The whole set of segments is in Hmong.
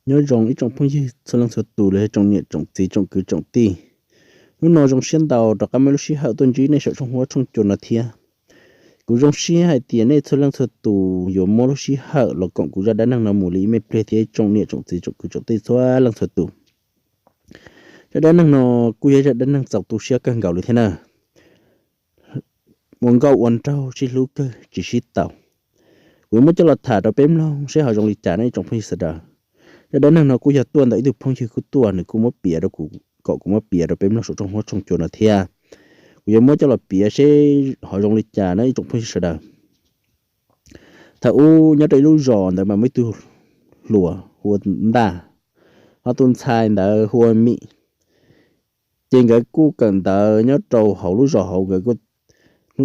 Nyob zoo ib tsoom phooj ywg txhua leej txhua tus los yog tsoom niam tsoom txiv tsoom kwv tsoom tij. Hnub no zoo siab ntau rov qab muaj lub sij hawm tuaj ntsib nej saum tshooj huab tshooj cua no thiab. Kuv zoo siab hais tias nej txhua leej txhua tus yuav muab lub sij hawm los koom kuv zaj dab neeg no mus li ib me pliag thiab, tsoom niam tsoom txiv tsoom kwv tsoom tij txhua leej txhua tus. Zaj dab neeg no kuj yog zaj dab neeg txaus tu siab kawg nkaus li thiab na. Ua nkauj ua nraug sib hlub kawg tsis sib tau. Kuv yuav muab coj los tham rau peb mloog seb ho zoo li cas ne ib tsoom phooj ywg sawv daws. Zaj dab neeg no kuj yog tuaj ntawm ib tug phooj ywg kuj tuaj, nws kuj muab piav rau kuv kom kuv muab piav rau peb mloog saum tshooj huab tshooj cua no thiab. Kuv yuav muab coj los piav seb ho zoo li cas na ib tsoom phooj ywg sawv daws. Thaum ub nyob rau ib lub zos ntawd mas muaj ib tug hluas hu ua Ntaj, ho tus ntxhais ntawd hu ua Mim. Ces nkawd kuj kawm ntawv nyob rau hauv lub zos hauv, nkawd kuj,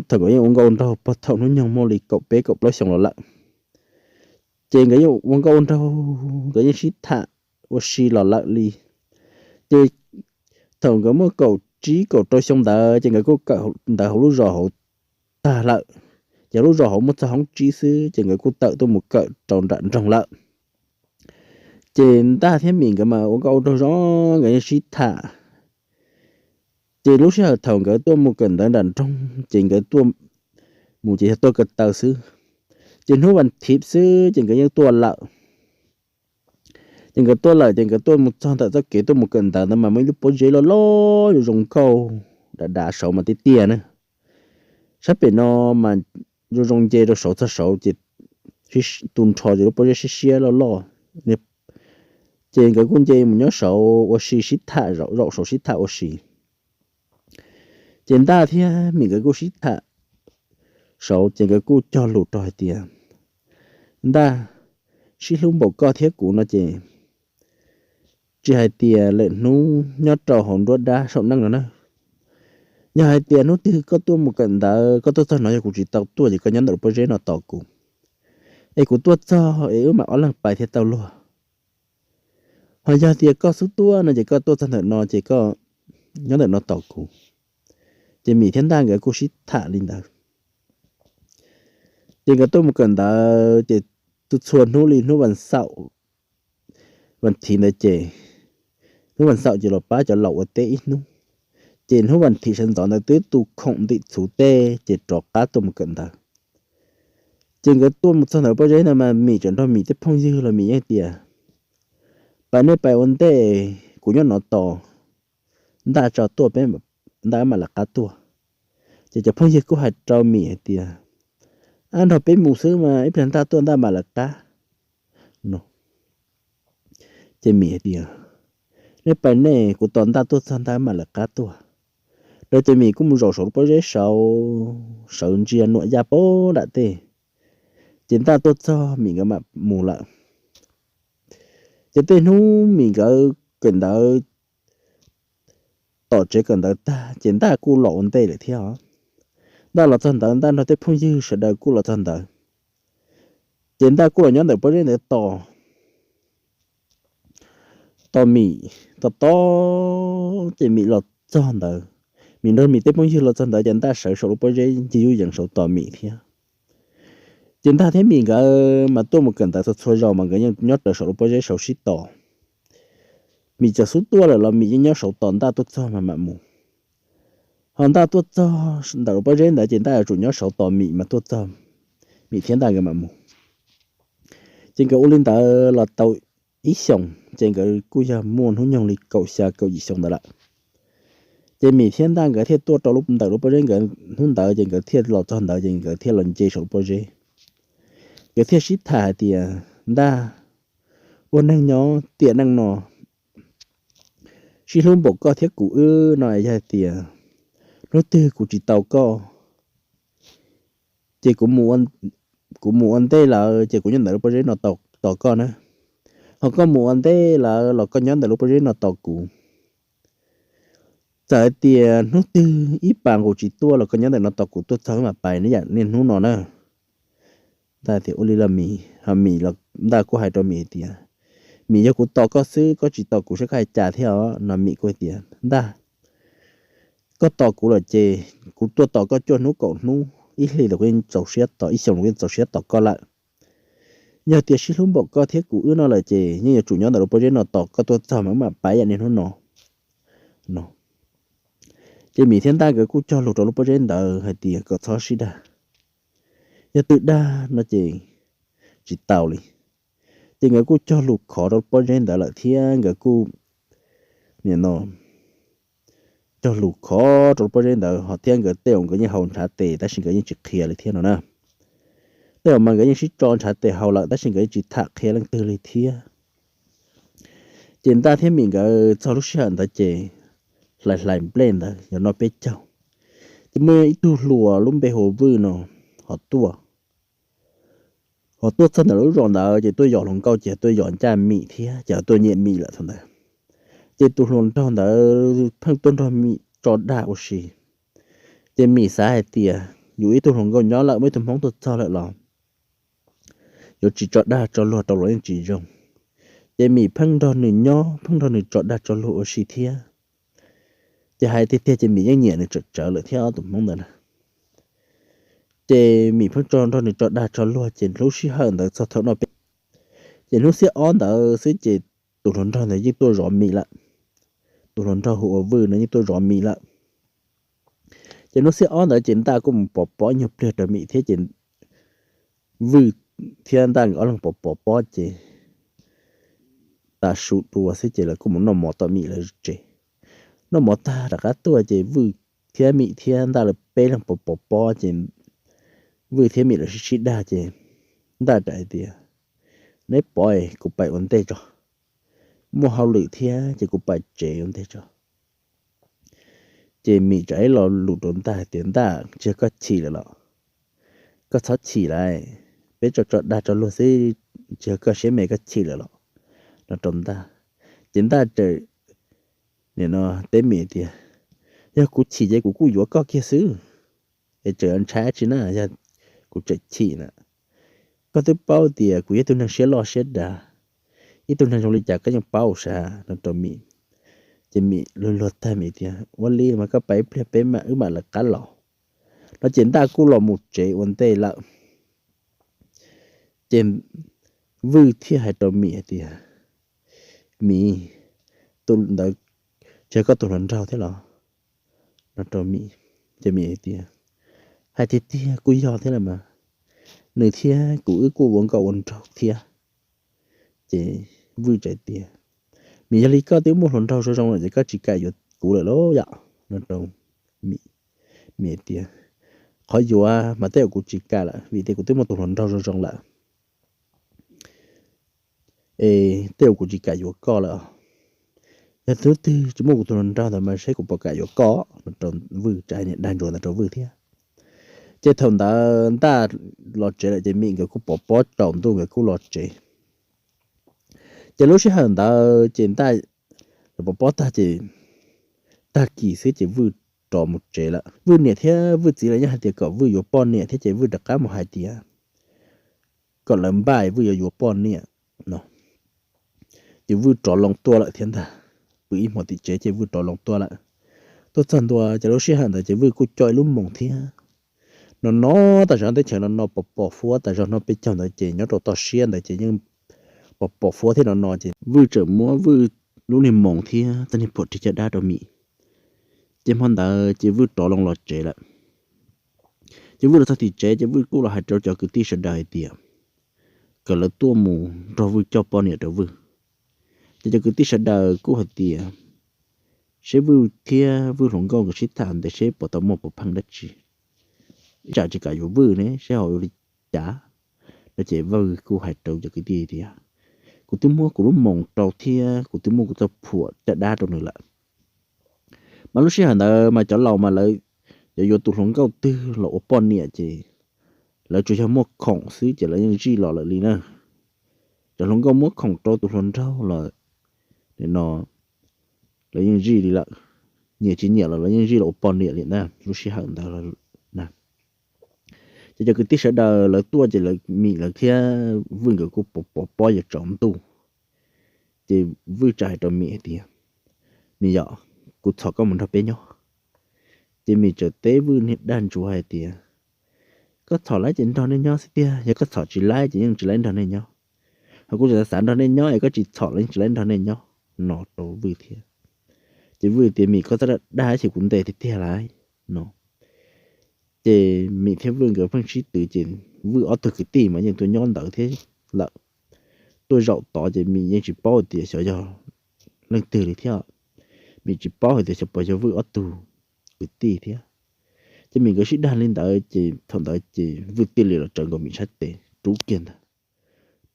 thaum nkawd yeej ua nkauj ua nraug puag thaum hnub nyoog muaj li kaum peb kaum plaub xyoo los lawm. Ces nkawd yeej ua nkauj ua nraug, nkawd yeej sib tham ua si los lawm li. Ces thaum nkawd muaj kaum tsib kaum rau xyoo ntawd ces nkawd kuj kawm ntawv hauv lub zos hauv tag lawm. Ces lub zos hauv muaj txog hoob tsib xwb ces nkawd kuj tawm tuaj mus kawm rau nram nroog lawm. Ces Ntaj thiab Mim nkawd mas ua nkauj ua nraug zoo, nkawd yeej sib tham. Ces lub sij hawm thaum nkawd tuaj mus kawm ntawv nram nroog ces nkawd tuaj mus ces yog tuaj ko taw xwb. Ces hnub vas thiv xwb ces nkawd yeej tuaj lawm. Ces nkawd tuaj lawm ces nkawd tuaj mus txog ntawm txoj kev tuaj mus kawm ntawv ntawd mas muaj ib lub pob zeb loj loj zoo zoo nkauj dav dav saud mas tiaj tiaj na. Sab pem no mas zoo zoo nce rau saud txog saud ces tu nrho ces lub pob zeb siab siab loj loj. Ces nkawd kuj nce mus nyob saud ua si sib tham, zaum saud sib tham ua si. Ces Ntaj thiab Mim nkawd kuj sib tham saud ces nkawd kuj cog lus rau hais tias, Ntaj, sib hlub npaum koj thiab kuv no ces tsis hais tias lwm hnub nyob rau hauv nruab dab saum neej no na, yog hais tias hnub twg koj tuaj mus kawm ntawv koj tuaj txog no yog kuv tsis tau tuaj ces koj nyob ntawm lub pob zeb no tos kuv, es kuv tuaj txog es wb mam ob leeg pais thiaj tau luag. Ho yog tias koj xub tuaj no ces koj tuaj txog ntawm no ces koj nyob ntawm no tos kuv. Ces Mim thiab Ntaj nkawd kuj sib tham li ntawd. Ces nkawd tuaj mus kawm ntawv ces txhua hnub li hnub vas xaum, vas thiv ntawd ces hnub vas xaum ces los pab cov laus ua teb ib hnub. Ces hnub vas thiv sawv ntxov ntawd twb tu khoom ntim txhuv teb ces rov qab tuaj mus kawm ntawv. Ces nkawd tuaj mus txog ntawm pob zeb ntawd mas Mim tseem nrog Mim tej phooj ywg los Mim yeej tias, Pais nej pais ua ntej, kuv nyob no tos Ntaj tso tuaj peb, Ntaj mam lawv qab tuaj. Ces cov phooj ywg kuj hais rau Mim hais tias, Ab, nrog peb mus xwb mas ib pliag Ntaj tuaj Ntaj mam lawv qab no. Ces Mim hais tias, Nej pais nej, kuv tos Ntaj tuaj txog Ntaj mam lawv qab tuaj. Rau ces Mim kuj mus zaum saum lub pob zeb saud, sawv ntsia nuam yaj pab nram tej. Ces Ntaj tuaj txog Mim nkawd mam mus lawm. Ces tej hnub Mim nkawd kawm ntawv, tom tsev kawm ntawv tag ces Ntaj kuj los ua ntej lawm thiab os. Ntaj los txog ntawd Ntaj nrog tej phooj ywg sawv daws kuj los txog ntawd. Ces Ntaj kuj los nyob ntawm pob zeb ntawd tos, tos Mim, tos tos ces Mim los txog ntawd. Mim nrog Mim tej phooj ywg los txog ntawd ces Ntaj sawv saum lub pob zeb ncig yuj yees saud tos Mim thiab. Ces Ntaj thiab Mim nkawd mas tuaj mus kawm ntawv txhua txhua zaus mas nkawd yeej nyob rawv saum lub pob zeb saud sib tos. Mim txawm xub tuaj lawm los Mim yeej nyob saud tos Ntaj tuaj txog mas mam mus. Ho Ntaj tuaj txog ntawm lub pob zeb ntawd ces Ntaj yuav tsum nyob saud tos Mim mas tuaj txog, Mim thiab Ntaj nkawd mam mus. Ces nkawd ua li ntawd los tau ib xyoos ces nkawd kuj yog muaj hnub nyoog li kaum xya kaum yim xyoo ntawd lawm. Ces Mim thiab Ntaj nkawd thiaj tuaj rau ntawm lub pob zeb nkawd hnub ntawd ces nkawd thiaj los txog ntawd ces nkawd thiaj los nce saum lub pob zeb. Nkawd thiaj sib tham hais tias, Ntaj, ua neeg nyob tiam neej no sib hlub npaum koj thiab kuv wb no yog hais tias hnub twg kuv tsis tau koj ces kuv mus ua ntej lawm ces kuv nyob ntawm lub pob zeb no tos koj na. Ho koj mus ua ntej lawm los koj nyob ntawm lub pob zeb no tos kuv. Txawm hais tias hnub twg ib pas nqus tsis tuaj los koj nyob ntawm no tos kuv tuaj txog wb mam pais ne yam niaj hnub no na. Ntaj tias, Ua li los Mim. Ho Mim los Ntaj kuj hais rau Mim hais tias, Mim, yog kuv tos koj xwb koj tsis tos kuv saib koj hais cas thiab os no. Mim kuj hais tias, Ntaj, koj tos kuv lawm ces kuv tuaj tos koj cuaj hnub kaum hnub ib hlis los kuv yeej txaus siab tos, ib xyoos los kuv yeej txaus siab tos koj lawm. Yog tias sib hlub npaum koj thiab kuv wb no lawm ces yeej yuav tsum nyob ntawm lub pob zeb no tos koj tuaj txog mas wb mam pab ib yam niaj hnub no no. Ces Mim thiab Ntaj nkawd kuj cog lus rau lub pob zeb ntawd hais tias kom txhob sib dag, yog twb dag no ces tsis tau li. Ces nkawd kuj cog lus khov rau lub pob zeb ntawd lawm thiab nkawd kuj nim no cog lus khov rau lub pob zeb ntawd ho thiab nkawd tej zaum nkawd yeej haus ntshav tes tab sis nkawd yeej tsis qhia li thiab no na. Tej zaum mas nkawd yeej sib tso ntshav tes haus lawm tab sis nkawd yeej tsis tham qhia leej twg li thiab. Ces Ntaj thiab Mim nkawd txog lub sij hawm ntawd ces hlais hlais nplej ntawd yuav noj peb caug, ces muaj ib tug hluas lub npe hu ua Vwj no ho tuaj. Ho tuaj txog ntawm lub zos ntawd ces tuaj yos hluas nkauj ces tuaj yos ncaj Mim thiab ces tuaj nyiam Mim lawm thaum ntawd. Ces tus hluas nraug ntawd pheej tuaj nrog Mim tso dag ua si. Ces Mim xav hais tias yus ib tug hluas nkauj nyob lawm muaj ib tug Hmoob tuaj txog lawm los yuav tsis tso dag tso luag rau los yeej tsis zoo. Ces Mim pheej nrog nws nyob pheej nrog nws tso dag tso luag ua si thiab. Ces hais tiag tiag ces Mim yeej nyiam nws tsawm tsawv lawm thiab ob tus Hmoob ntawd na. Ces Mim pheej tso nrog nws tso dag tso luag ces lub sij hawm ntawd txog thaum noj peb, ces hnub xiab ob ntawd xwb ces tus hluas nraug ntawd yeej tuaj zov Mim lawm. Tus hluas nraug hu ua Vwj no yeej tuaj zov Mim lawm. Ces hnub xiab ob ntawd ces Ntaj kuj mus pov pob nyuag pliag rau Mim thiab ces Vwj thiab Ntaj nkawd ob leeg pov pov pob ces tas su dua xwb ces lawv kuj mus noj mov tom Mim lawv tsev. Noj mov tag rov qab tuaj ces Vwj thiab Mim thiab Ntaj lawv peb leeg pov pov pob ces Vwj thiab Mim lawv sib sib dag ces Ntaj txawm hais tias, neb pov kuv pais ua ntej tso, muaj hauj lwm thiab ces kuv pais tsev ua ntej tso. Ces Mim txawm hais lo lus rau Ntaj hais tias, Ntaj, tsis yog koj chim lawm los? Koj txhob chim lawm, peb tso tso dag tso luag xwb, tsis yog koj siab me koj chim lawm los? No rau Ntaj. Ces Ntaj txawm nim no teb Mim tias, yog kuv chim ces kuv kuj yuav koj kiag xwb, es tseem ntshai dab tsi na, yog kuv tseem chim na. Koj twb paub tias kuv yog ib tug neeg siab loj siab dav, ib tug neeg zoo li cas koj yeej paub sav, no rau Mim. Ces Mim luag luag tag Mim tias, ua li mas koj pais ib pliag peb mam wb mam lawv qab los. No ces Ntaj kuj los mus tsev ua ntej lawm. Ces Vwj thiaj hais rau Mim hais tias, Mim, tus ntawd tsis yog koj tus hluas nraug thiab los? No rau Mim, ces Mim hais tias, hais tiag tiag kuj yog thiab los mas, nws thiab kuv wb kuj ua nkauj ua nraug thiab. Ces Vwj txawm tias, Mim, yog li koj twb muaj hluas nraug zoo zoo lawm ces koj tsis kam yuav kuv lawm lauj yom? No rau Mim, Mim tias, qhov yuav mas tej zaum kuv tsis kam lawm vim tias kuv twb muaj tus hluas nraug zoo zoo lawm. Es tej zaum kuv tsis kam yuav koj lawm. Yog hnub twg tsis muaj kuv tus hluas nraug ntawd mas seb kuv puas kam yuav koj, no rau Vwj, txawm hais niag dag ntsuas ntawd rau Vwj thiab. Ces thaum ntawd Ntaj los tsev lawm ces Mim nkawd kuj pov pob tsaus ntuj nkawd kuj los tsev. Ces lub sij hawm ntawd ces Ntaj pov pob tag ces tag kis xwb ces Vwj rov mus tsev lawm. Vwj niam thiab Vwj txiv lawv yeej hais tias kom Vwj yuav poj niam thiab ces Vwj rov qab mus hais tias kom lawv npaj Vwj yuav yuav poj niam no. Ces Vwj rov loo tuaj lawm thiab ntag, pw ib hmos tim tsev ces Vwj rov loo tuaj lawm. Tuaj txog ntua ces lub sij hawm ntawd ces Vwj kuj coj ib lub moos thiab. No no tas zog teb chaws no no pos pos huab tas zog no peb caug ntawd ces nyob rau toj siab ntawd ces yeej pos pos huab thiab no no ces Vwj txawm muab Vwj lub niag moos thiab txoj niag phuam rig caj dab rau Mim. Ces hmo ntawd ces Vwj rov loo los tsev lawm. Ces Vwj los txog tim tsev ces Vwj kuj los hais rau cov kwv tij sawv daws hais tias kom lawv tuaj mus nrog Vwj coj poj niam rau Vwj. Ces cov kwv tij sawv daws kuj hais tias seb Vwj thiab Vwj hluas nkauj nkawd sib tham ntev seb puas tau muaj puas pheej dab tsi, ib tsam tsis kam yuav Vwj ne seb ho ua li cas. No ces Vwj kuj hais rau cov kwv tij tias kuv twb muab kuv lub moos rau thiab kuv twb muab kuv txoj phuam caj dab rau nws lawm. Mas lub sij hawm ntawd mas cov laus mas lawv yuav yuav tus hluas nkauj twg los ua poj niam ces lawv tsuas yog muaj khoom xwb ces lawv yeej zij los lawm li na. Cov hluas nkauj muab khoom rau tus hluas nraug los no lawv yeej zij li lawm, nyiam tsis nyiam los lawv yeej zij los ua poj niam li na lub sij hawm ntawd na. Ces cov kwv tij sawv daws lawv tuaj ces lawv, Mim lawv thiab Vwj nkawd kuj pov pob yuav tsaus ntuj. Ces Vwj txawm hais rau Mim hais tias, Mim yom, kuv txhom koj mus nrog peb nyob. Ces Mim txawm teb Vwj niag dag ntsuav hais tias, koj txhom laib ces nrog nej nyob xwb tiag, yog koj txhom tsis laib ces yeej tsis laib nrog nej nyob. Ho kuv tseem xav nrog nej nyob es koj tsis txhom los yeej tsis laib nrog nej nyob no rau Vwj thiab. Ces Vwj tias, Mim, koj txhob dag, ces kuv ntes tiag tiag lawm no. Ces Mim thiab Vwj nkawd pheej sib tw, ces Vwj ob tug kwv tij mas yeej tuaj nyob ntawd thiab lawm. Tuaj zaum tod ces Mim yeej tsis paub tias xyov yog leej twg li thiab. Mim tsis paub hais tias xyov puas yog Vwj ob tug kwv tij thiab. Ces Mim nkawd sib dag li ntawd ces thaum ntawd ces Vwj thiaj li los tsawv nkaus Mim sab tes rub kiag ntag.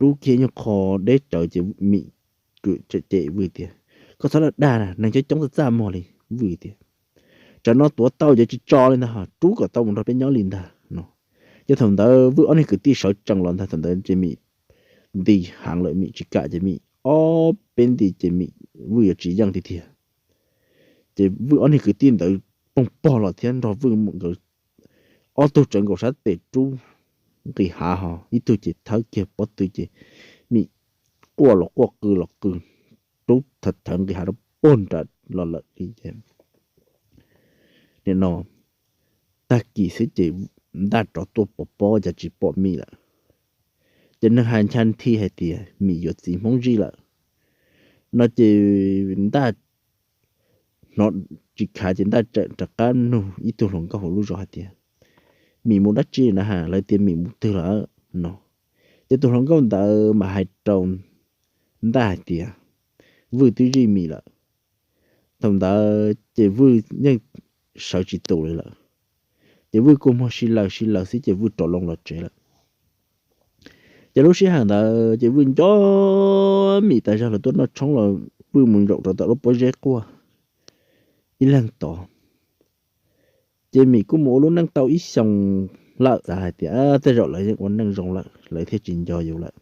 Rub kiag nyuag qho deb tsawv ces Mim kwm cem Vwj tias, Koj txhob dag, neeg coob coob txaj txaj muag li. Vwj tias, Tsam no tuav tau ces tsis tso li ntag, rub kom tau mus nrog peb nyob li ntag no. Ces thaum ntawd Vwj ob niag kwv tij sawv tsees los ntag, thaum ntawd ces Mim nti heev lawm, Mim tsis kam ces Mim ob peb nti ces Mim, Vwj yuav tsis yeej tiag tiag. Ces Vwj ob niag kwv tij ntawd poog pog los thiab nrog Vwj nkawd ob tug tsawv nkaus sab tes rub nqis hav, ho ib tug ces thawb kiag pob tw ces Mim quaj los quaj qw los qw, rub thawv thawv nqis hav rau puag nram los lawm li ces nim no tag kis xwb ces Ntaj rov tuaj pov pob cas tsis pom Mim lawm. Ces neeg hais ncha nthi hais tias Mim yuav txiv Hmoob zij lawm no ces Ntaj hnov tsis khav ces Ntaj tseem rov qab nug ib tug hluas nkauj hauv lub zos hais tias, Mim mus dab tsi na, lawv tias Mim mus twg lawm no. Ces tus hluas nkauj ntawd mas hais rau Ntaj hais tias, Vwj twb zij Mim lawm. Thaum ntawd ces Vwj yeej sawv tsis tus li lawm. Ces Vwj kua muag si lawg si lawg xwb ces Vwj rov loo los tsev lawm. Ces lub sij hawm ntawd ces Vwj nco Mim tas zog, lawv tuaj noj tshoob los Vwj mus zaum rau tom lub pob zeb quaj ib leeg tod. Ces Mim kuj mus ua lub neej tau ib xyoos lawm, xav hais tias tej zaum lawv yeej ua neej zoo lawm lawv thiaj tsis nco yus lawm.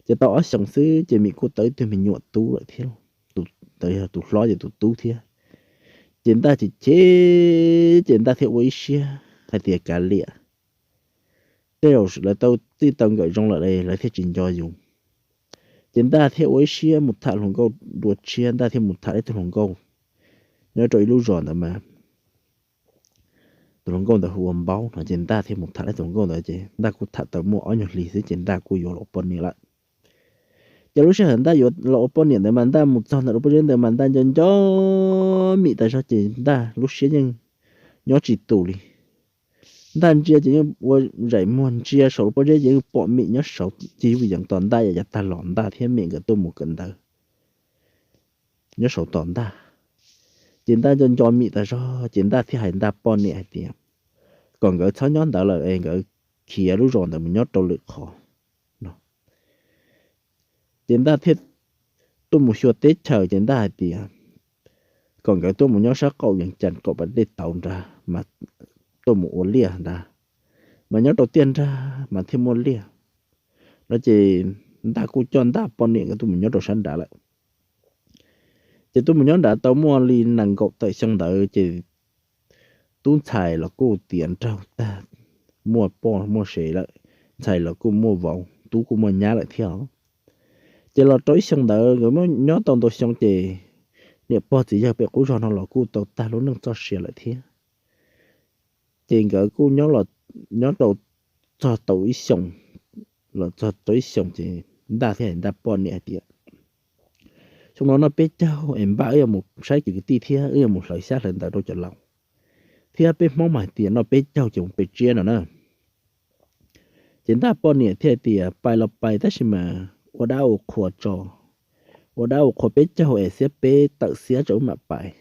Ces tau ob xyoos xwb ces Mim kuj tau ib tug me nyuam tub lawm thiab, tus, yog tus hlob ces tus tub thiab. Ces Ntaj chim chim ces Ntaj thiaj ua ib siab hais tias kav liam, tej zaum lawv tau txij tau nkawm zoo lawm lawv thiaj tsis nco yus. Ces Ntaj thiaj ua ib siab mus tham hluas nkauj dua tshiab, Ntaj thiaj mus tham ib tug hluas nkauj nyob rau ib lub zos ntawd mas tus hluas nkauj ntawd hu ua Npaub no. Ces Ntaj thiaj mus tham ib tus hluas nkauj ntawd ces Ntaj kuj tham tau muaj ob nyuag hlis xwb ces Ntaj kuj yuav los ua poj niam lawm. Ces lub sij hawm Ntaj yuav los ua poj niam ntawd mas Ntaj mus txog ntawm lub pob zeb ntawd mas Ntaj nco nco Mim tas zog ces Ntaj lub siab yeej nyob tsis tus li. Ntaj ntsia ces yeej ua zaim muag ntsia saum lub pob zeb ces yeej pom Mim nyob saud ces yeej yees tos Ntaj yav tag los Ntaj thiab Mim nkawd tuaj mus kawm ntawv nyob saud tos Ntaj. Ces Ntaj nco nco Mim tas zog ces Ntaj thiaj hais Ntaj poj niam hais tias kom nkawd txhob nyob ntawd lawm es nkawd khiav lub zos ntawd mus nyob rau lwm qhov no. Ces Ntaj thiaj tuaj mus xyuas teb chaws ces Ntaj hais tias kom nkawd tuaj mus nyob sab qaum yees cas qaum pas dej tauv nrad mas tuaj mus ua liaj nrad, mas nyob rau tiaj nrag mas thiaj muaj liaj no. Ces Ntaj kuj coj Ntaj poj niam nkawd tuaj mus nyob rau sab nrad lawm. Ces tuaj mus nyob nrad tau muaj li nees nkaum tawm xyoo ntawd ces tub ntxhais los kuj tiav nraug tag, muaj poj muaj sev lawm, ntxhais los kuj muaj vauv, tub kuj muaj nyab lawm thiab os. Ces los rau ib xyoo ntawd nkawd muab nyob tau ntau xyoo ces niam pog txiv yawg pem qub zog no los kuj tau tag lub neej txoj sia lawm thiab. Ces nkawd kuj nyob rau txog tau ib xyoos, los txog tau ib xyoos ces Ntaj thiaj hais Ntaj poj niam hais tias, xyoo no noj peb caug es npaj wb yuav mus saib kwv tij thiab wb yuav mus hlawv xyab hlawv ntawv rau cov laus, thiab peb Hmoob mas hais tias noj peb caug ces mus pem tsiab no na. Ces Ntaj poj niam thiaj hais tias pais los pais tab sis mas ua dab ua qhua tso, ua dab ua qhua peb caug es xiab peb tawm xiab tso wb mam pais.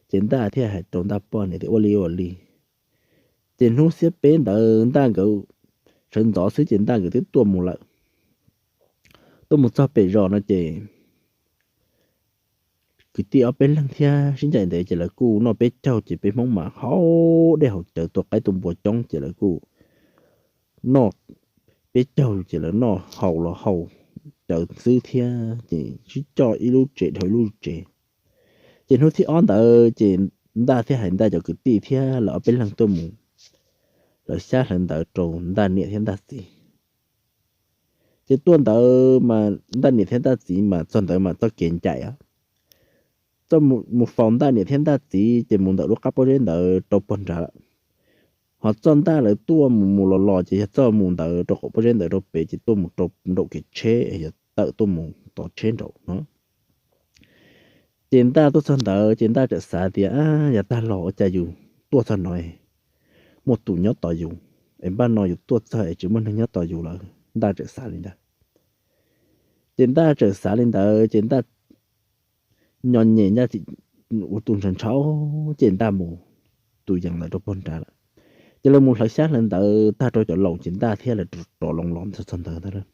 Ces Ntaj thiaj hais rau Ntaj poj niam tias ua li ua li. Ces hnub xiab peb ntawd Ntaj nkawd sawv ntxov xwb ces Ntaj nkawd twb tuaj mus lawm. Tuaj mus txog pem zos no ces kwv tij ob peb leeg thiab sib ncaim ntev ces lawv kuj noj peb caug ces peb Hmoob mas haus dej haus cawv tua qaib tua npua coob ces lawv kuj noj peb caug ces lawv noj haus los haus cawv xwb thiab ces sib coj ib lub tsev dhau ib lub tsev. Ces hnub thib ob ntawd ces Ntaj thiaj hais Ntaj cov kwv tij thiab lawv ob peb leeg tuaj mus hlawv xyab hlawv ntawv rau Ntaj niam thiab Ntaj txiv. Ces tuaj ntawd mas Ntaj niam thiab Ntaj txiv mas txog ntawd mas txoj kev ncaim, txoj mus faus Ntaj niam thiab Ntaj txiv ces mus ntawm lub qab pob zeb ntawd rau puag nrad lawm. Ho txoj ntaj lawv tuaj mus mus los los ces yog txoj mus ntawd rau qaum pob zeb ntawd rau pem ces tuaj mus rau nraum kev tsheb, yog tawm tuaj mus tov tsheb nraum no. Ces Ntaj tuaj txog ntawd ces Ntaj txawm xav tias, yog tag los ua cas yus tuaj txog no muaj tus nyob tos yus, es npaj no yus tuaj txog es tsis muaj neeg nyob tos yus lawm. Ntaj txawm xav li ntawd. Ces Ntaj txawm xav li ntawd ces Ntaj nyo nyem ua tus ntshaus ntshaus ces Ntaj mus tus yees ntawd rau pog nrad lawm. Ces lawv mus hlawv xyab hlawv ntawv tag rau cov laus ces Ntaj thiab lawv rov los los txog ntawd ntag.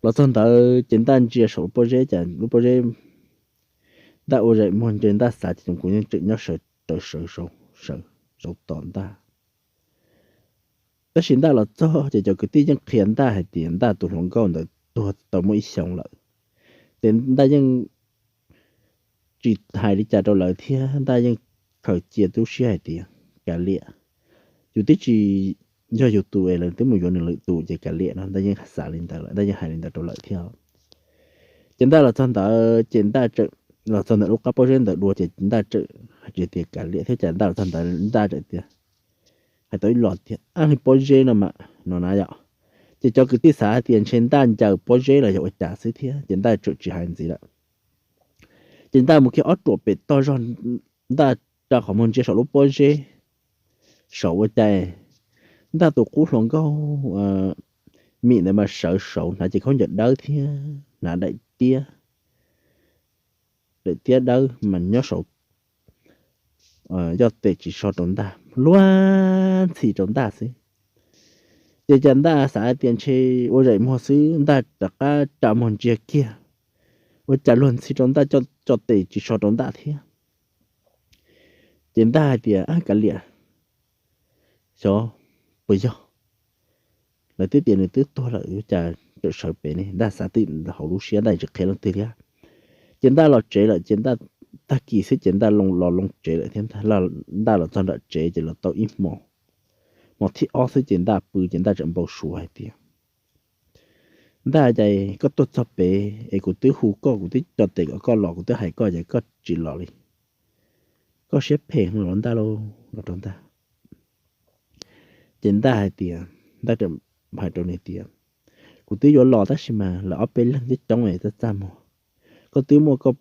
Los txog ntawd ces Ntaj ntsia saum lub pob zeb, cas lub pob zeb Ntaj ua zaim muag ntsia Ntaj xav ces kuv yeej tseem nyob sawv, sawv, sawv, sawv tos Ntaj. Tab sis Ntaj los txog ces cov kwv tij yeej qhia Ntaj hais tias Ntaj tus hluas nkauj ntawd tuag tau muaj ib xyoos lawm. Ces Ntaj yeej tsis hais li cas rau lawv thiab Ntaj yeej khaws cia lub siab hais tias, kav liam, yus twb tsis yog yus tus es lawv twb mus yuav nws lwm tus ces kav liam no. Ntaj yeej xav li ntawd lawm, Ntaj yeej hais li ntawd rau lawv thiab. Ces Ntaj los txog ntawd ces Ntaj txawm los txog ntawm lub qab pob zeb ntawd dua ces Ntaj txawm hais tias kav liam thiab cas Ntaj los txog ntawd Ntaj txawm tias, hais tau ib los tias, ab, li pob zeb no mas no na yom. Ces cov kwv tij xav hais tias ntshe Ntaj ncaws pob zeb los yog ua cas xwb thiab ces Ntaj txawm tsis hais ntxiv lawm. Ces Ntaj mus kiag ob ruam pem toj zog, Ntaj tsa qhov muag ntsia saum lub pob zeb saud ua cas Ntaj tus qub hluas nkauj Mim ntawd mas sawv saud hnav cev khaub ncaws dawb thiab hnav daim tiab, daim tiab dawb mas nyob saud, yoj tes tsis so rau Ntaj, luag ntxhi rau Ntaj xwb. Ces cas Ntaj xav hais tias ntshe ua zaim muag xwb, Ntaj rov qab tsa muag ntsia kiag, ua cas luag ntxhi rau Ntaj, coj tes tsis so rau Ntaj thiab. Ces Ntaj hais tias, ab, kav liam, xyov puas yog, lawv twb tias nws twb tuag lawm ua cas tseem sawv pem ne. Ntaj xav twb hauv lub siab, Ntaj tsis qhia leej twg thiab. Ces Ntaj los tsev lawm ces Ntaj, tag kis xwb ces Ntaj los loo tsev lawm thiab. Ntaj los txog nram tsev ces los tau ib hmo, hmo thib ob xwb ces Ntaj pw ces Ntaj tseem npau suav hais tias, Ntaj, cas koj tuaj txog pem es kuv twb hu koj, kuv twb coj tes kom koj los, kuv twb hais koj ces koj tsis los li. Koj siab phem los Ntaj lauj, los rau Ntaj. Ces Ntaj hais tias, Ntaj hais rau nws tias, kuv twb yuav los tab sis mas lawv ob peb leeg coob coob es txaj txaj muag. Koj twb muaj koj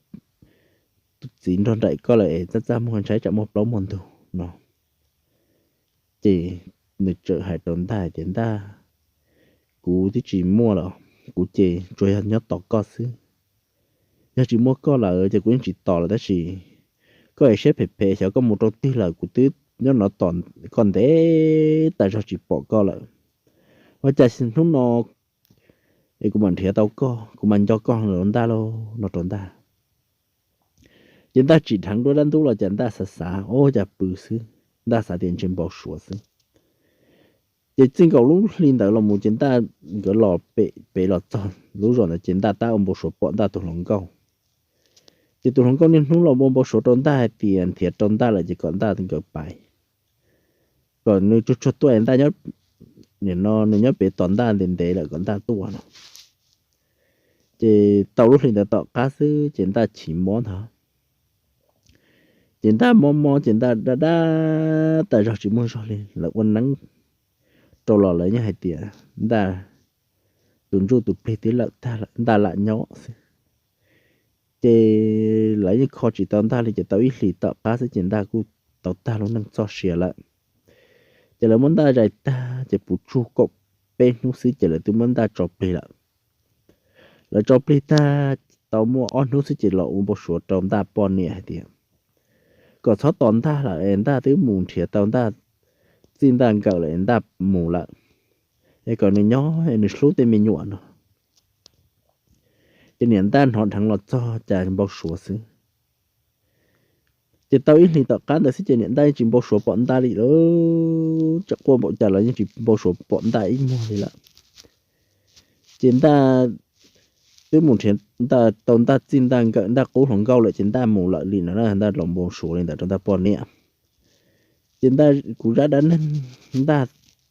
tus txiv nrog nraim koj lawm es txaj txaj muag, ntshai tsam muaj plaub muaj ntug no. Ces nws txawm hais rau Ntaj tias, Ntaj, kuv twb tsis muaj los, kuv ces tsuas yog nyob tos koj xwb. Yog tsis muaj koj lawm ces kuv yeej tsis tos lawm tab sis koj es siab phem phem, xyov koj mus rau twg lawm, kuv twb nyob no tos koj ntev tas zog tsis pom koj lawm. Ua cas hnub no es kuv mam nrhiav tau koj, kuv mam nco koj lawm Ntaj lauj, no rau Ntaj. Ces Ntaj tsim dheev duab dab ntub los cas Ntaj xav xav, ua cas pw xwb, Ntaj xav tias ntshe npau suav xwb. Ces txij nkaus lub hli ntawd los mus ces Ntaj, nkawd los pem, pem los txog lub zos ntawd ces Ntaj tab ua npau suav pom Ntaj tus hluas nkauj. Ces tus hluas nkauj niaj hnub los ua npau suav rau Ntaj hais tias nrhiav rau Ntaj lawm ces kom Ntaj nkawd pais, kom nws tsuag tsuag tuaj es Ntaj nyob, nim no nws nyob pem tos Ntaj ntev ntev lawm kom Ntaj tuaj no. Ces tau lub hli ntawd tom qab xwb ces Ntaj chim mob ntag. Ces Ntaj mob mob ces Ntaj dab dab tas zog tsis muaj zog li, lawv ua neeb rau los lawv yeej hais tias Ntaj tus ntsuj tus plig twb lawm tag lawm, Ntaj lam nyob xwb. Ces lawv yeej kho tsis tau Ntaj li ces tau ib hlis tom qab xwb ces Ntaj kuj tau tag lub neej txoj sia lawm. Ces lawv muab Ntaj zais tag ces puv tsug kaum peb hnub xwb ces lawv twb muab Ntaj tso plig lawm. Lawv tso plig tag tau muaj ob hnub xwb ces los ua npau suav rau Ntaj poj niam hais tias kom txhob tos Ntaj lawm es Ntaj twb mus nrhiav tau Ntaj txij Ntaj nkawm lawm es Ntaj mus lawm, es kom nws nyob es nws hlub tej me nyuam no. Ces niam Ntaj hnov dheev los txog cas npau suav xwb. Ces tau ib hlis tom qab ntawd xwb ces niam Ntaj tsis npau suav pom Ntaj li lawm, tseem quaj npaum cas los yeej tsis npau suav pom Ntaj ib muag li lawm. Ces Ntaj twb mus nrhiav Ntaj tau Ntaj txij Ntaj nkawm Ntaj qub hluas nkauj lawm ces Ntaj mus lawm li no na, Ntaj los npau suav li ntawd rau Ntaj poj niam. Ces Ntaj kuv zaj dab neeg Ntaj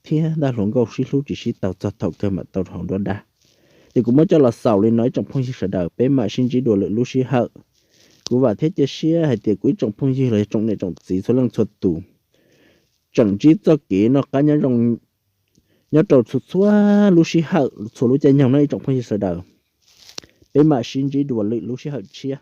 thiab Ntaj hluas nkauj sib hlub tsis sib tau txog thaum kawg mam tau hauv nruab dab. Ces kuv muab coj los xaus li no ib tsoom phooj ywg sawv daws, peb mam sib ntsib dua lwm lub sij hawm. Kuv vam thiab cia siab hais tias kuv ib tsoom phooj ywg los yog tsoom niam tsoom txiv txhua leej txhua tus tseem ntsib txoj kev noj qab nyob zoo nyob rau txhua txhua lub sij hawm, txhua lub caij nyoog no ib tsoom phooj ywg sawv daws. Peb mam sib ntsib dua lwm lub sij hawm tshiab.